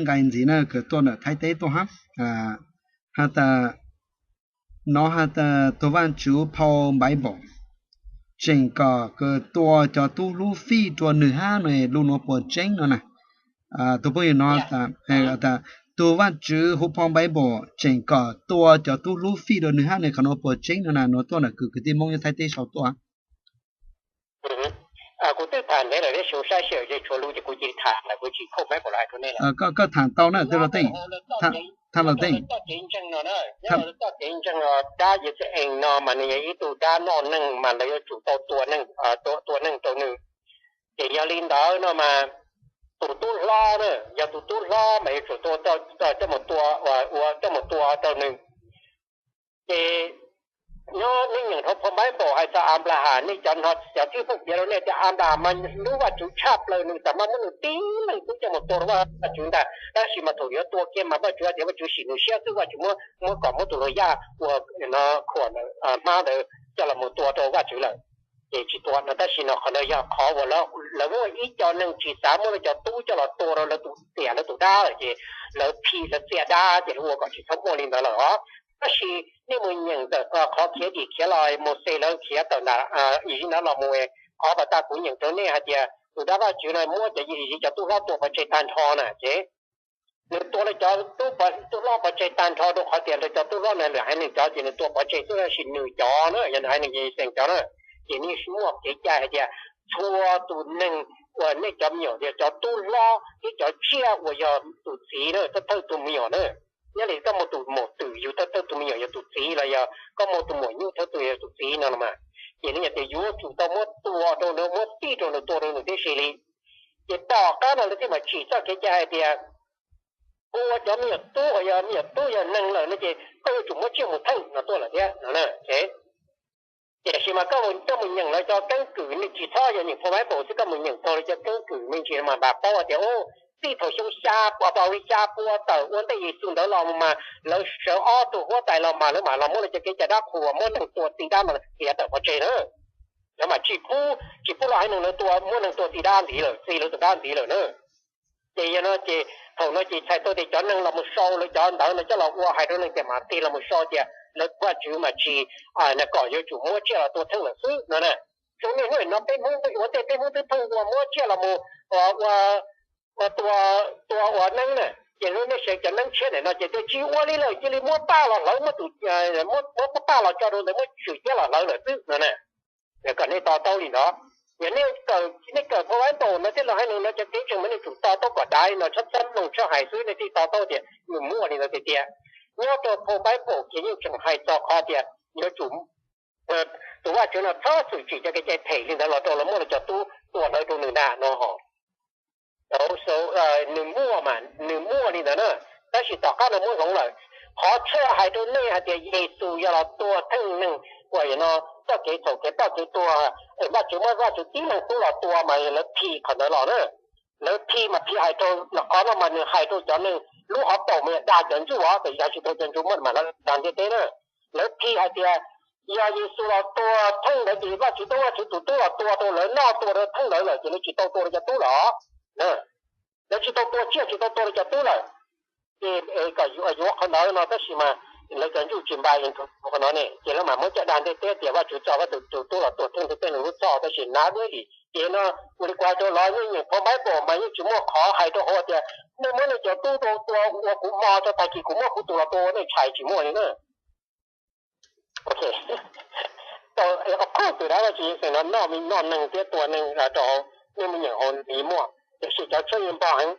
nqai ntxiv na, kws tuaj ntawm Thaib teb tuaj hab. Has tas, nov has tas tus Vaajtswv phau Bible tseem kom kws tua cov tub hlub fij rua nwg hab no, lub nuav puas tseeb no na? Tus phooj ywg nov tas, tus Vaajtswv huv phau Bible tseem kom tua cov tub hlub fij rua nwg hab ne, qhov nuav puas tseeb no na? Nuav tuaj ntawm kws kwv tij Moob nyob Thaib teb sau tuaj. Kuv twb tham ntev lawm, tab sis saib sij hawm tshuav lug ces kuv cia li tham lawm, kuv tsis khooj Bible los hais rau nej lawm. Koj tham tau na, tij laug Teej, tij laug Teej. Txoj kev ntseeg no na, nyob rau txoj kev ntseeg no, dab Yixalayees no mas nws yog ib tug dab noj neeg mas lawv yuav tsum tau tua neeg, tua neeg rau nws. Ces yog li ntawd no mas tus tub hlob na, yog tus tub hlob mas yuav tsum tua, coj mus tua, ua coj mus tua rau nws. Ces nyob nej nyeem dhau phau Bible hais txog Anplahas, nej cov no cov txheej phooj ywg piav rau nej tias Anplahas mas hlub Vajtswv tshaj plaws, nws txawm maj muab nws tib leeg tub coj mus tua rau Vajtswv ntag, tab sis mas thaum yuav tua kiag mas Vajtswv hais tias Vajtswv sim nws siab xwb, Vajtswv muab, muab kom muab tus hluas yaj uas khuam hmab ntawd coj los mus tua rau Vajtswv lawm. Ces tsis tua no, tab sis no qhov no yog qhov uas lawv muaj ib co neeg tsis xav muab lawv cov tub coj los tua rau lawv tus xiam lawv tus dab lawm, ces lawv phim lawv txiam dab, ces lawv ua kom tsis txhob muaj li ntawd lawm os. Tab sis nej mus nyeem ntawm qhov khiav dim khiav los Mauxes lawv khiav tawm ntawm Iziv ntawd los mus, qhov pas tas kuv nyeem rau nej hais tias tus dab Vajtswv no muab cov Iziv cov tub hlob tua pov tseg tag nrho na, ces nws tua lawv cov tub hlob pov tseg tag nrho rau qhov tias lawv cov tub hlob na, lwm haiv neeg cov ces nws tua pov tseg xwb, tab sis nws cov na, yog nws haiv neeg Yixalayees cov na, ces nws muaj kev cai hais tias txhua tus neeg uas nej cov me nyuam, yog cov tub hlob thiab cov tsiaj uas yog tus txiv na, thawj thawj tus me nyuam na, nyob li koj muaj tus maum twm yug thawj thawj tus me nyuam yog tus txiv los yog koj muaj tus maum nyuj thawj tus yog tus txiv no los mas, ces nws yog tias yuav tsum tau muab tua rau nws, muab txij rau nws, tua rau nws tib si li. Ces tom qab no lawv thiaj mam tsim txoj kev cai hais tias ua cov me nyuam tub, yog me nyuam tub yog neeg lawm no ces koj yuav tsum muab tsiaj mus theej no tuaj lawm thiab no. Tiam sis mas koj mus nyeem lawv cov keeb kwm, nej tsis txhob yog nyeem phau Bible xwb, koj mus nyeem txog lawv cov keeb kwm me ntsis mas npaj paub tias txij thaum xyoo xya pua, xya pua tawm ua ntej Yexus ntawd los mas lawv sawv ob tug huab tais los mas lawv mam los muab lawv cov kev cai dab qhuas muab neeg tua txi dab no txiav tawm pov tseg na. Lawv mam tsis pub, tsis pub lawv haiv neeg lawv tua, muab neeg tua txi dab ntxiv lawm, txi lawv tus dab ntxiv lawm na. Ces yog no ces thaum no ces txhais tau tias cov neeg los mus sau lawv cov ntawd no coj los ua hais rau neeg tias mam tig los mus sau tias lawv Vajtswv mas tsis, kom yuav tsum muab tsiaj los tua theej lawm xwb no na. Zoo niaj hnub no peb Hmoob ua ntej peb Hmoob twb pheej ua muab tsiaj los mus ua, ua tua, tua ua neeb na, ces hnub nej saib cov neeb tshiab ntawm no ces tias tsis ua li lawm, cia li muab paj los hlawv, muab tus, muab paj los tso rau ntawd muab tswm ciab los hlawv lawm xwb no na. Kom nej to taub li ntawd, yog nej kawm phau Bible no thiab lawv haiv neeg no cov keeb tseem mas nej tsum to taub kom dav li no, txhob txhob mloog txhob hais xwb nej thiaj to taub tias nws muaj li ntawd tiag tiag. Nyob rau phau Bible ces yeej tseem hais txog qhov tias yuav tsum, tus Vajtswv no txhob txwm tsim cov kev cai phem li ntawd los rau lawv muab lawv cov tub tua hlawv rau nws ntag no. Nws muaj mas nws muaj li ntawd na, tab sis tom qab no muab hloov lawm. Qhov tshwj hais rau nej hais tias Yexus yog los tua theej neeg uas no txoj kev txhaum kev ploj kev tuag, Vajtswv muab Vajtswv tib leeg tub los tua mas lawv phim qhov ntawd los na. Lawv phim mas phim hais rau, qhov no mas nws hais rau cov neeg lub hauv paus mas dag cov Ntsuj os, txawm dag tsis tau cov Ntsuj muab mas lawv dag ntiaj teb na. Lawv phim hais tias yog Yexus los tua theej ntawd ces Vajtswv tub, Vajtswv tus tub los tua rau lawv noj tua rau theej ntawd lawm ces lawv tsis tau tua rau cov tub lawm. Lawv tsis tau tua tsiaj, tsis tau tua rau cov tub lawm. Ces kom yuav qhov ntawd no tab sis mas lawv cov Ntsuj tsis npaj qhov no ne, ces lawv mam muab coj dag ntiaj teb tias Vajtswv tso Vajtswv tus tub los tua theej ntiaj teb lub txhoj, tab sis nav deb li. Ces no ua li kuv hais rau los nej nyeem phau Bible mas yeej tsis muaj qhov hais rau hauv tias nej muab nej cov tub rau tua ua kuv hmo tso, tag kis kuv muab kuv tus los tua ua nej ntshai, tsis muaj li na. Thaum qhov twg dab Vajtswv Yexus no noj, noj neeg thiab tua neeg rau hauv, nej mus nyeem hauv li muaj, tiam sis cov tshuab yeej npog heev.